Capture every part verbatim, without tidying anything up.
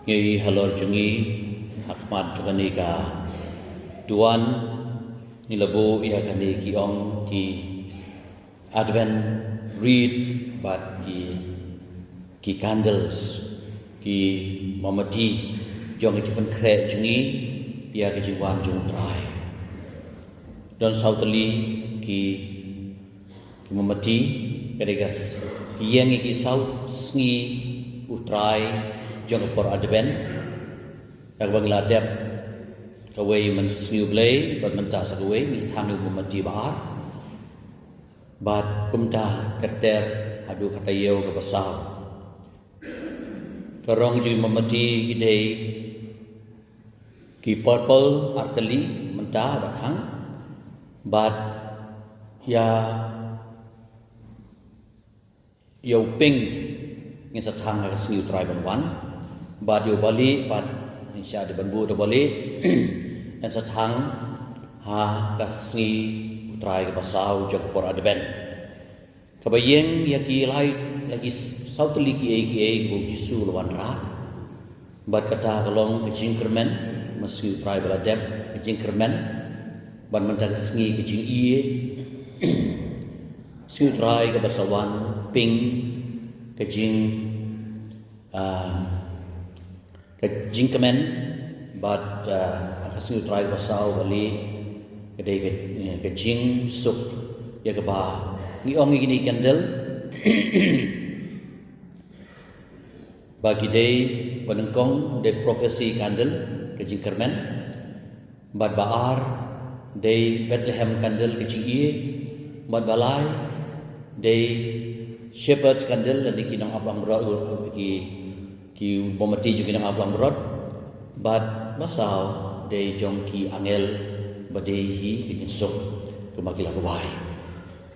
Ngi halor jong ngi, ha khmat jong kane ka duwan, ngi la buh ïa kane ki ong ki Advent wreath bad ki, ki candles, ki mombati, jong ka jingpynkhreh jong ngi ïa ka jingwan jong U Trai. Don saw tylli ki, ki mombati, ka dei ka s-, ïeng ïa ki saw sngi U Trai jong ka por Advent. Ïa kaba ngi la dep kawei mynsngi U Blei, bad mynta sa kawei, ngi thang ïa u mombati ba ar. Bad kumta ter ter haduh ka taïew kaba saw. Ka rong jong ki mombati ki dei ki purple ar tylli mynta ba thang. Bad ïa, ïa u pink ngin sa thang ha ka sngi U Trai ban wan. Bad ïa u balieh, bad ngin sa dei ban buh da u balieh, ngin sa thang ha ka sngi U Trai kaba saw jong ka por Advent. Kaba ïeng ïa ki lai, ïa ki saw tylli kiei kiei ba U Jisu u la wanrah. Bad kata ka long ka jingkyrmen, mynsngi U Trai ba la dep, ka jingkyrmen. Bad mynta ka sngi ka jingïeit. Sngi U Trai kaba sa wan, pink, ka jing, ah, ka jingkmen, bad, ah, ka sngi U Trai kaba saw, balieh, ka dei ka, eh, ka jingsuk, ïa kaba ngi ong ïa kine ki candle. Ba ki dei, ba nyngkong dei prophecy candle, ka jingkyrmen. Bad ba ar dei Bethlehem candle, ka jingïeit. Bad ba lai dei shepherds candle, lane ki nongap langbrot, ki, ki mombati jong ki nongap langbrot. Bad ba saw dei jong ki angel, ba dei hi ka jingsuk, kumba ki la rwai.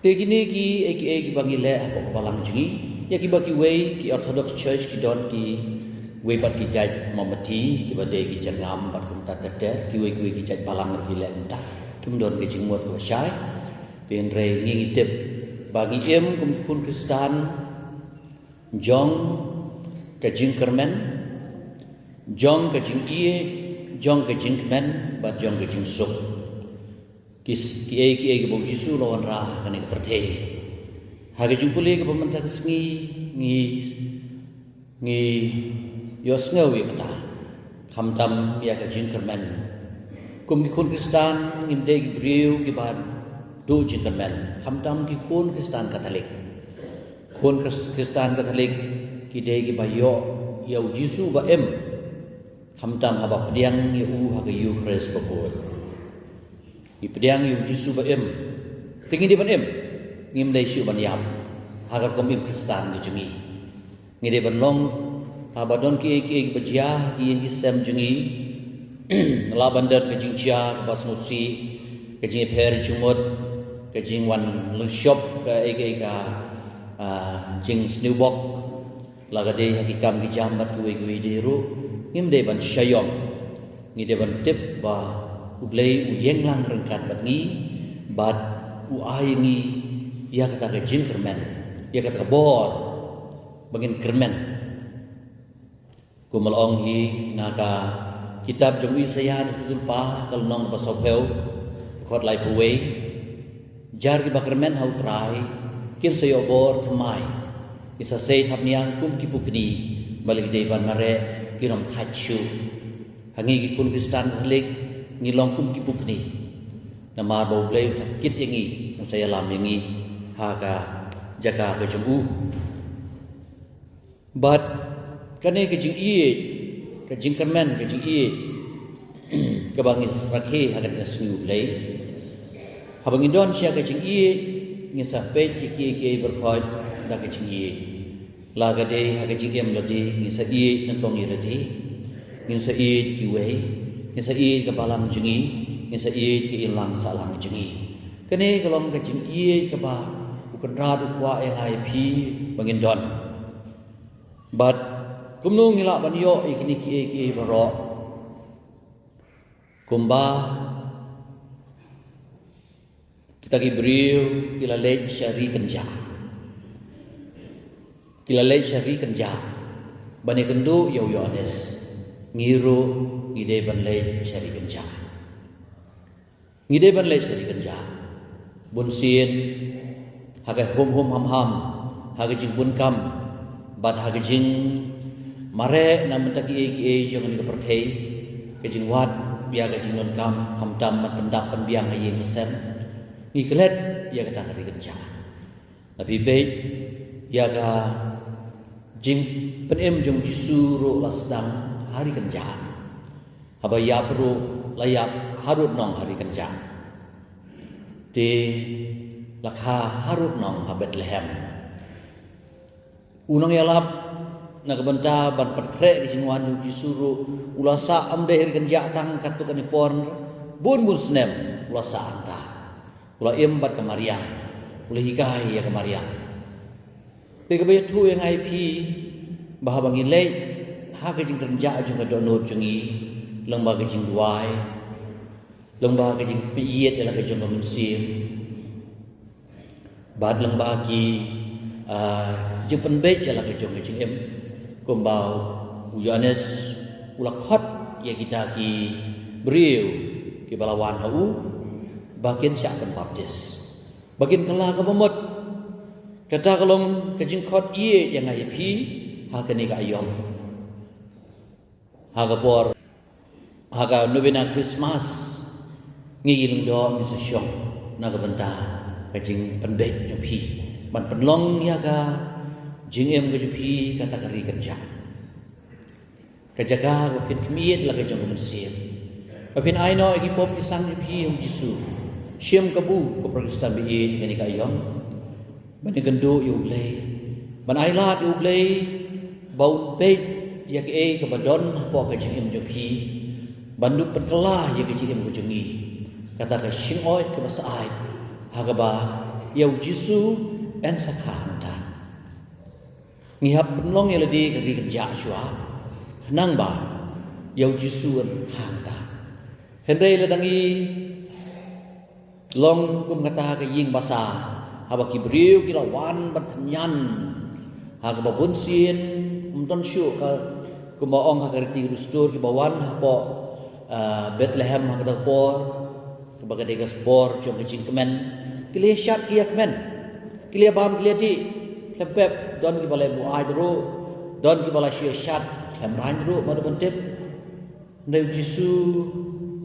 Te kine kiei kiei kiba ngi leh hapoh ka balang jong ngi. Ïa kiba kiwei ki Orthodox Church ki don kiwei pat ki jait mombati, kiba dei ki jyrngam bad kumta ter ter, kiwei kiwei ki jait balang ruh ki leh kumta. Kim don ka jingmut kaba shai. Te hynrei ngi ngi tip ba ngi im kum ki khun Khristan jong ka jingkyrmen, jong ka jingïeit, jong ka jingkmen, bad jong ka jingsuk. Ki s-, kiei kiei kiba U Jisu u la wanrah ha kane ka pyrthei. Ha ka jingpule kaba mynta ka sngi ngi, ngi ïohsngew ïa kata. Khamtam ïa ka jingkyrmen. Kum ki khun Khristan ngim dei ki briew kiba duh jingkyrmen. Khamtam ki khun Khristan Katholik. Khun Khris-, Khristan Katholik ki dei kiba ïoh ïa U Jisu ba im. Khamtam haba pdiang ïa u ha ka Eukharist bakhuid. Ngi pdiang ïa U Jisu ba im. Te ngi dei ban im. Ngim dei shuh ban ïap. Ha ka rukom im Khristan ka jong ngi. Ngi dei ban long, haba don kiei kiei kiba jia ha ki ïing ki sem jong ngi. Lah ban don ka jingjia kaba sngewsih, ka jingïapher jingmut, ka jingwan lyngshop, kaei kaei ka, ah, jingsniewbok. La ka dei ha ki kam ki jam bad kiwei kiwei de ruh, ngim dei ban shah ïong. Ngi dei ban tip ba U Blei u ïeng lang ryngkat bad ngi, bad u ai ngi ïa kata ka jingkyrmen, ïa kata ka bor ba ngin kyrmen. Kumba la ong hi na ka kitab jong u Isaïah, na ka lynnong ba sawphew, dkhot laiphew wei. Jar kiba kyrmen ha U Trai kin sa ïoh bor thymmai. Ki sa sei thapniang kum ki pukni, balei ki dei ban mareh kim thait shuh. Ha ngi ki khun Khristan Katholik ngi long kum ki pukni. Namar ba U Blei u sa kit ïa ngi, u sa ïalam ïa ngi ha ka jaka ka jong u. Bad kane ka jingïeit, ka jingkyrmen, ka jingïeit kaba ngi rakhe ha kane ka sngi U Blei. Haba ngi don sha ka jingïeit, ngi sa peit ïa kiei kiei baroh da ka jingïeit. La ka dei ha ka jingim lade, ngi sa ïeit nyngkong ïa lade. Ngi sa ïeit kiwei, ngi sa ïeit ka balang jong ngi, ngi sa ïeit ka imlang sahlang jong ngi. Kane ka long ka jingïeit kaba U Kynrad u kwah ïa nga ïa phi ba ngin don. Bad kumno ngi lah ban ïoh ïa kine kiei kiei baroh? Kumba kita ki briew ki la leit sha ri kynjah. Ki la leit sha ri kynjah ban ïakynduh ïa u Ïoannis. Ngi ruh ngi dei ban leit sha ri kynjah. Ngi dei ban leit sha ri kynjah. Bun sien ha ka hum hum ham ham, ha ka jingbun kam bad ha ka jingmareh na mynta ki ei ki ei jong kane ka pyrthei, ka jingwad ïa ka jingdonkam khamtam ban pyndap pynbiang ha ïing ha sem. Ngi klet ïa kata ka ri kynjah. Lada phi peit ïa ka jingpynim jong Jisu ruh la sdang ha ri kynjah. Haba ïap ruh la ïap harud nong ha ri kynjah. Te la kha harud nong ha Bethlehem. U nongïalap na ka bynta ban pynkhreh ka jingwan jong Jisu ruh u la sah, ym dei ha ri kynjah tang katto katne por, bun bun snem u la sah hangta. U la im bad ka mariang, u la hikai ïa ka mariang. Te kaba ïathuh ïa nga ïa phi ba haba ngi leit ha ka jingkynjah jong ka dohnud jong ngi, lyngba ka jingduwai, lyngba ka jingpynïeit ïa la ka jong ka mynsiem, bad lyngba ki, ah, jingpynbeit ïa la ka jong ka jingim, kumba u Ïoannis u la khot ïa kita ki briew kiba la wan ha u ba kin shah pynbaptis, ba kin kylla kaba mut. Kata ka long ka jingkhot ïeit ïa nga ïa phi ha kane ka aïom. Ha ka por, ha ka novena Christmas, ngi ïa lyngdoh ngi sa shong na ka bynta ka jingpynbeit jong phi ban pynlong ïa ka jingim ka jong phi kata ka ri kynjah. Ka jaka ba phin khmih ïa la ka jong ka mynsiem, ba phin ai noh ïa ki pop ki sang jong phi ha u Jisu. Shim kabu ko para Khristan baieit ha kane ka aïom ban ïakynduh ïa u Blei, ban ailad ïa u Blei ba un peit ïa kaei kaba don hapoh ka jingim jong phi, ban dup pynkylla ïa ka jingim ka jong ngi. Kata ka shyllangthiang kaba sah ai ha kaba ïa u Jisu yn sa kha hangta. Ngi hap pynlong ïa lade ka ri kynjah shuwa khnang ba ïa u Jisu yn kha hangta. Hynrei lada ngi long kum kata ka ïing basa haba ki briew ki la wan ban pynïan ha kaba bun sien, ym don shuh ka, kumba ong ha ka riti ka dustur, kiba wan hapoh, ah, Bethlehem ha kata ka por, kaba ka dei ka por jong ka jingkmen. Ki la ïa shad ki ïa kmen, ki la ïa bam ki la ïa dih khlem pep. Don kiba la ïa buaid ruh, don kiba la shu ïa shad khlem raiñ ruh, mano ban tip. Hynrei u Jisu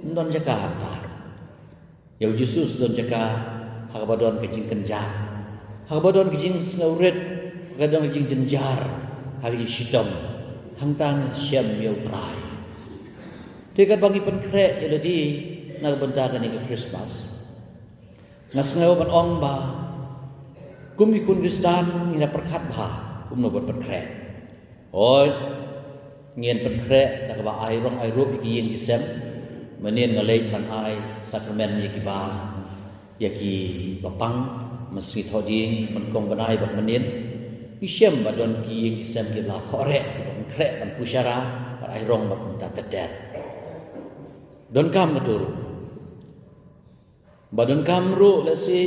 ym don jaka hangta. Ïa u Jisu sa don jaka ha kaba don ka jingkynjah, ha kaba don ka jingsngewrit, ha kaba don ka jingjynjar, ha ka jingshitom. Hangta ngi shem ïa u Trai. Te katba ngi pynkhreh ïa lade na ka bynta kane ka Christmas, nga sngew ban ong ba kum ki khun Khristan ngi da pyrkhat bha kumno ban pynkhreh. Hooid, ngin pynkhreh da kaba ai rong ai rup ïa ki ïing ki sem. Mynnin nga leit ban ai sakramen ïa kiba, ïa kiba pang, mynsngi thohdieng, ban kong ban ai bad mynnin. Ngi shem ba don ki ïing ki sem kiba la khohreh, kiba pynkhreh ban pynshara bad ai rong bad kumta ter ter. Donkam kato ruh. Ba donkam ruh lehse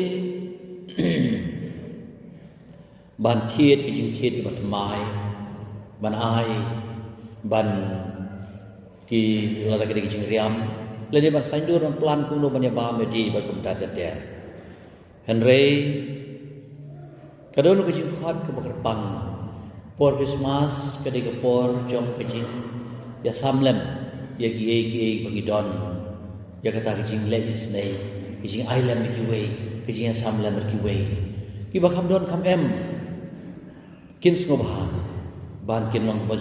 ban thied ki jingthied kiba thymmai, ban ai, ban ki lada ki dei ki jingriam, lane ban saiñdur ban plan kumno ban ïa bam ïa dih bad kumta ter ter. Hynrei ka don ka jingkhot kaba kyrpang. Por Christmas ka dei ka por jong ka jingïasam lem ïa kiei kiei ba ngi don, ïa kata ka jingleh isynei, ka jingai lem ïa kiwei, ka jingïasam lem ïa kiwei. Kiba kham don kham em kin sngewbha ban kin long ba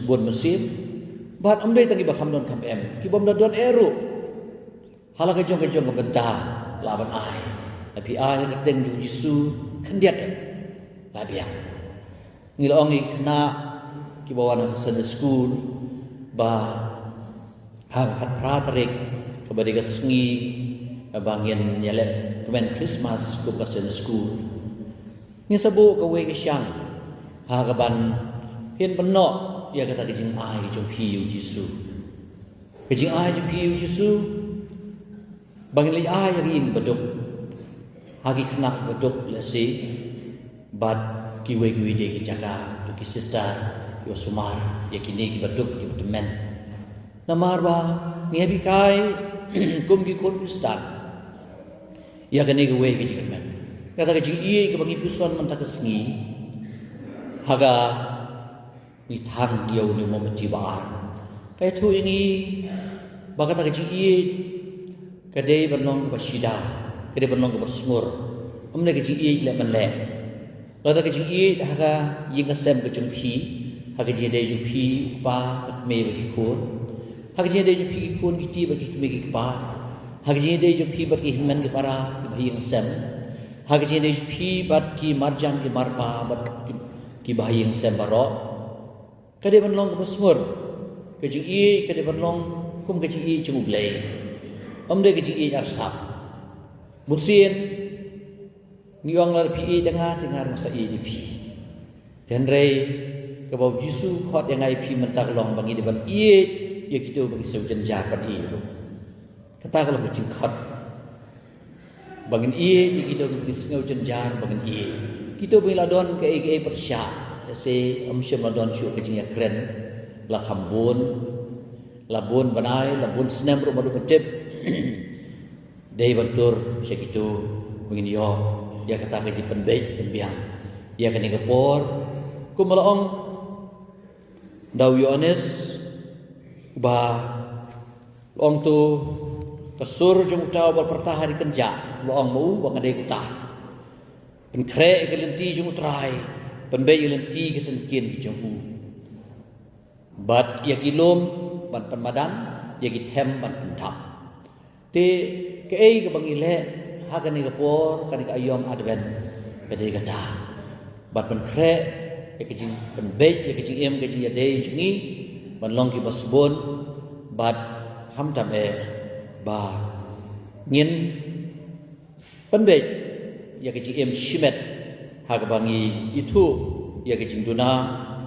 bun mynsiem. Bad ym dei tang kiba kham don kham em, kibym da don eh ruh, ha la ka jong ka jong ka bynta lah ban ai. Lada phi ai ha ka kyrteng jong u Jisu, khyndiat eh, la biang. Ngi la ong ïa ki khynnah kiba wan ha ka Sunday school ba ha ka khatphra tarik, kaba dei ka sngi ba ngin ïaleh kmen Christmas kum ka Sunday school, ngin sa buh kawei ka shiang ha kaban phin pynnoh ïa kata ka jingai jong phi ïa u Jisu. Ka jingai jong phi ïa u Jisu ba ngin leit ai ha ki ïing kiba duk, ha ki khynnah kiba duk lehse, bad kiwei kiwei de ki jaka jong ki sister kiba sumar ïa kine kiba duk kiba tymmen. Namar ba ngi hap hikai kum ki khun Khristan ïa kane kawei ka jingkyrmen, kata ka jingïeit kaba ngi puson mynta ka sngi ha ka ngi thang ïa une u mombati ba ar. Ka ïathuh ïa ngi ba kata ka jingïeit ka dei ban long kaba shida, ka dei ban long kaba sngur. Ym dei ka jingïeit leh ban leh. Lada ka jingïeit ha ka ïing ka sem ka jong phi, ha ka jingïadei jong phi u kpa ka kmie bad ki khun, ha ka jingïadei jong phi ki khun ki kti bad ki kmie ki kpa, ha ka jingïadei jong phi bad ki hynmen ki para ki ba ha ïing sem, ha ka jingïadei jong phi bad ki marjan ki marpa bad ki, ki ba ha ïing sem baroh, ka dei ban long kaba sngur. Ka jingïeit ka dei ban long kum ka jingïeit jong U Blei. Ym dei ka jingïeit arsap. Bun sien ngi ong lada phi ïeit ïa nga te nga ruh nga sa ïeit ïa phi. Te hynrei kaba U Jisu u khot ïa nga ïa phi mynta ka long ba ngi dei ban ïeit ïa kito ba ngi sngewjynjar ban ïeit ruh. Kata ka long ka jingkhot ba ngin ïeit ïa kito ba ngi sngewjynjar ba ngin ïeit. Kito ba ngi la don kaei kaei pyrshah, lehse ym shym la don shuh ka jingïakren, la kham bun, la bun bnai, la bun snem ruh mano ba tip. Dei ban tur sha kito ba ngin ïoh ïa kata ka jingpynbeit pynbiang ïa kane ka por. Kumba la ong da u Ïoannis uba la ong, to ka sur jong uta uba la pyrta ha ri kynjah, la ong ma u ba nga dei uta. Pynkhreh ïa ka lynti jong U Trai, pynbeit ïa ka lynti ka syngkien ka jong u. Bad ïa ki lum ban pynmadan, ïa ki them ban pyndap. Te kaei kaba ngi leh ha kane ka por, kane ka aïom Advent, ka dei kata ban pynkhreh ïa ka jingpynbeit ïa ka jingim ka jingïadei jong ngi ban long kiba sbun, bad khamtam eh ba ngin pynbeit ïa ka jingim shimet ha kaba ngi ithuh ïa ka jingduna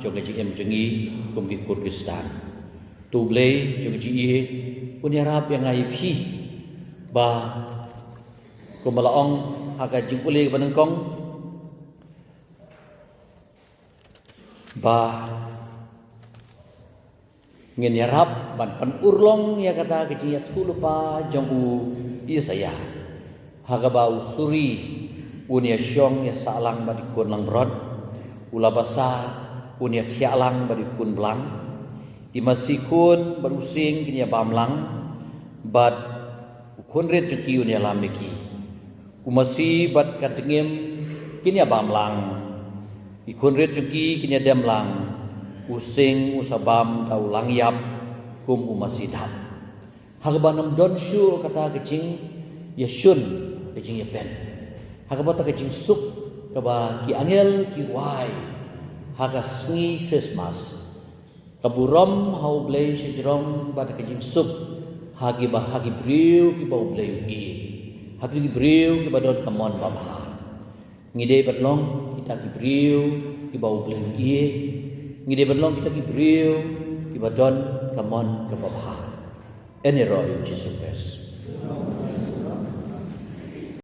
jong ka jingim jong ngi kum ki khun Khristan. To U Blei jong ka jingïeit un ïarap ïa nga ïa phi ba kumba la ong ha ka jingpule kaba nyngkong ba ngin ïarap ban pynurlong ïa kata ka jingïathuhlypa jong u Isaïah, ha kaba u suri un ïashong ïasahlang bad ki khun langbrot, u labasa un ïathiah lang bad ki khun blang, ki masi khun bad u sing kin ïabam lang, bad u khunrit jong ki un ïalam ïa ki. U masi bad ka dngim kin ïabam lang, ki khunrit jong ki kin ïadem lang, u sing u sa bam da u langïap kum u masi dap. Ha kaba ym don shuh kata ka jingïashun, ka jingïapen, ha kaba kata ka jingsuk kaba ki angel ki wai ha ka sngi Khristmas. Ka burom ha U Blei shajrong bad ka jingsuk ha kiba, ha ki briew kiba U Blei u ïeit, ha ki briew kiba don ka mon babha. Ngi dei ban long kita ki briew kiba U Blei u ïeit. Ngi dei ban long kita ki briew kiba don ka mon kaba bha. Ïaroh ïa U Jisu Khrist.